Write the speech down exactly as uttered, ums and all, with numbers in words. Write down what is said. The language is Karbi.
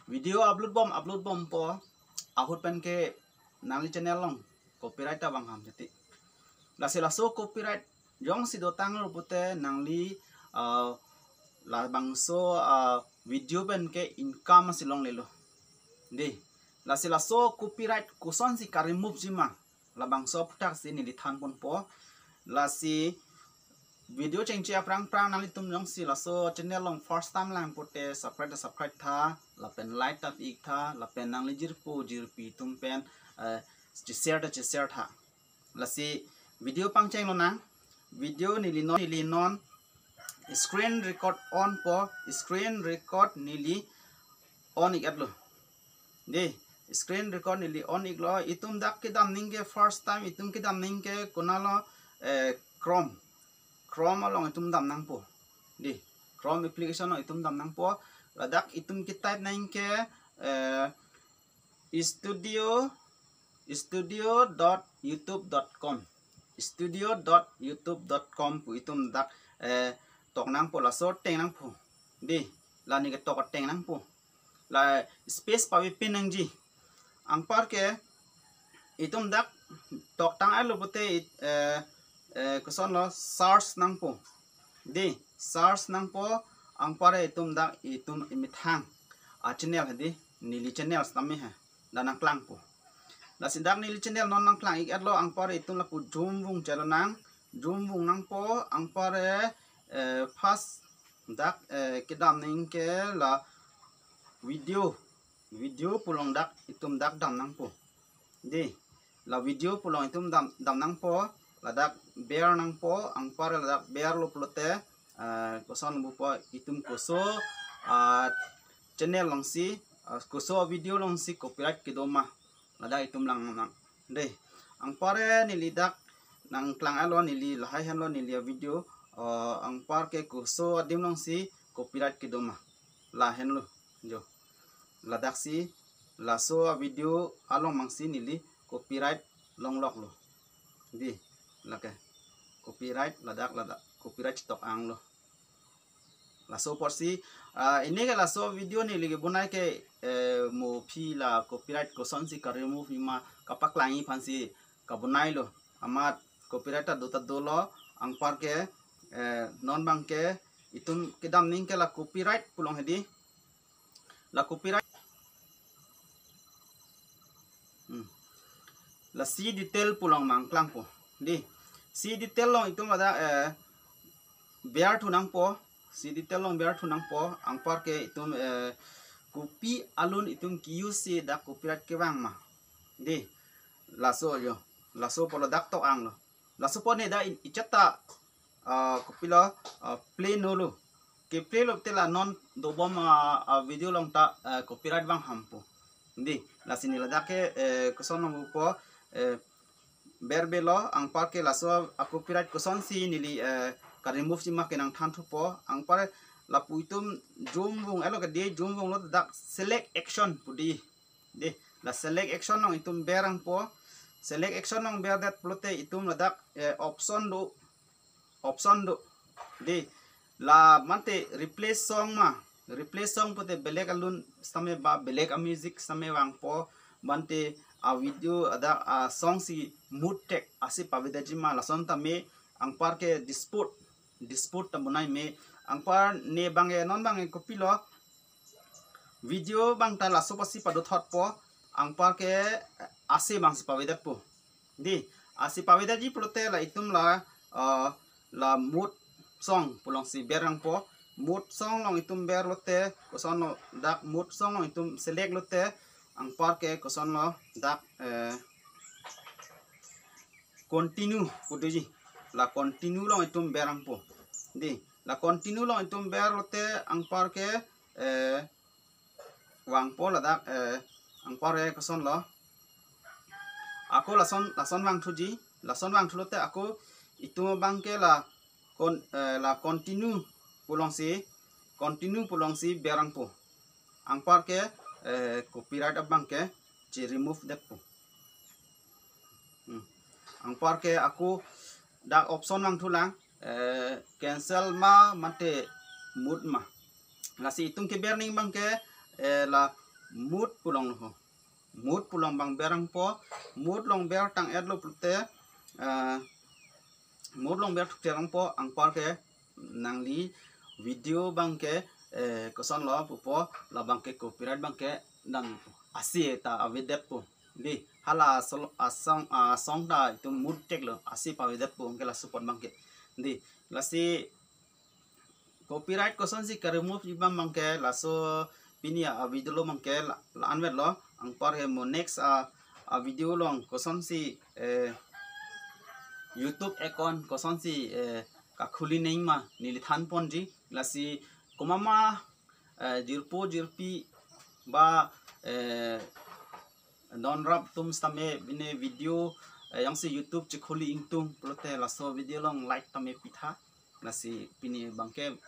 Video upload bom upload bompo ahut pen ke nangli channel along copyright ta vang ham titi. Lasi laso copyright jongsi dotanglo pute nangli ah, labangso ah, video pen ke income si longlelo. Dei, lasi laso copyright kosonsi ka-remove jima, labangso aphuthak si neli than ponpo. Lasi video chengche aphrang phrang nanglitum jongsi laso channel along first time lang pute subscribe ta subscribe tha, lapen like ta pi-ik tha, lapen nangli jirpo jirpi atum pen eh, che-share ta che-share tha. Lasi video pangchenglonang. Video neli non, neli non screen record onpo, screen record neli on-ik-etlo. Dei, screen record neli on-iklo. Itum dak kedam ningke first time itum kedam ningke konatlo, eh, Chrome. Chrome along itum dam nangpo. Dei, Chrome application along itum dam nangpo. Ladak itum ke-type nangke eh, studio studio dot youtube dot com, studio dot youtube dot com pu itum dak eh, tok nangpo, laso teng nangpo. Dei, la neli ketok ateng nangpo. La space pavepin nangji. Anparke itum dak toktang-etlo pute it- eh, eh, kosonlo, search nangpo. Dei, search nangpo, anpar itum dak itum emethang a-channel hedi, neli channel sitame he, dak nangklangpo. Lasi dak neli channel non nangklang-ik-etlo, anpar itum lapu jumvung chelonang, jumvung nangpo, anpar eh, first dak eh, kedam ningke la video, video pu along dak itum dak dam nangpo. Dei, la video pu along itum dam, dam nangpo, ladak ber nangpo, anpar ladak berlo pulote, eh, koson bupo itum koso ah, channel alongsi, ah, koso video alongsi copyright kedo ma, ladak itum lang nang. Dei, anpar neli dak nangklang-etlo, neli lahai henlo neli a-video, eh, anparke koso adim alongsi copyright kedo ma, lahenlo jo. Ladaksi laso a-video along mangsi neli copyright longloklo. Dei, lake copyright ladak, ladak copyright tok anglo. Laso apotsi ah, ini ke laso video neli kebonai ke eh, mo aphi la copyright kosonsi ka-remove jima kapaklangji aphansi kabonailo. Amat copyright ta do ta dolo, anparke eh, non abangke itum kedam ningke la copyright pu along hedi. La copyright. Hmm. La see detail pu along nangklangpo. Dei, see detail along itum ada eh, ber thu nangpo. See detail along ber thu nangpo. Anparke itum eh, kopi alun itum ke-use si dak copyright kevang ma. Dei, laso jo. Laso apotlo dak tok anglo. Laso apot ne dak in- ichat ta ah, kopilo ah, play nolo. Ke-play lo te la non dobom ah, ah, video along ta ah, copyright vang hampo. Dei, lasi neli ladak ke eh, koson nangpo eh, berbelo, anparke laso a-copyright kosonsi neli eh, ka-remove jima ke nangthan thupo. Anpar lapu itum jumvung-etlo ke, dei, jumvunglo dak select action pu dei. Dei, la select action along itum ber nangpo. Select action along berdet pulote itum ladak eh, option do, option do. Dei, la mate replace song ma, replace song pute belek alun sitame ba belek a-music sitame vangpo, mate a-video ada a-song si mood track asi pavedetji ma, lason tame anparke dispute, dispute ta bonai me. Anpar ne abangke non abangke kopilo, video abang ta laso apotsi padothotpo, anparke asi abangsi pavedetpo. Dei, asi pavedetji pulote la itum la ah, la mood song pu alongsi ber nangpo. Mood song along itum berlote, kosonlo, dak mood song along itum select lote, anparke kosonlo dak eh, continue pu doji. La continue along itum ber nangpo. Dei, la continue along itum berlote anparke eh, vangpo ladak eh, anparke kosonlo. Ako lason, lason vang thuji, lason vang thulote ako itum abangke la con- eh, la continue pu alongsi, continue pu alongsi ber nangpo. Anparke eh, copyright abangke che-remove detpo. Hmm. Anparke ako dak option vang thulang eh, cancel ma mate mute ma. Lasi itum keber ning abangke eh, la Mut pu long ho. Mut pu long abang ber nangpo, mut long ber tang-etlo pulote, ah, mut long ber thukte nangpo, anparke nangli video abangke, eh, kosonlo pupo, labangke copyright abangke nang asi ta avedetpo. Dei, hala asol-, asong, asong ta itum mut cheklo, asi pavedetpo, anke laso apot abangke. Dei, lasi copyright kosonsi ka-remove ji abangke, laso pini a-video along abangke la, la-anvetlo, anparhe mo next a, a-video along kosonsi, eh, YouTube account kosonsi, eh, kakhuli nangma neli thanponji, lasi komatma, eh, jirpo jirpi ba, eh, donrap atum sitame pini video, eh, jongsi YouTube chekhuli ingtung pulote laso video along like tame pitha. Lasi pini abangke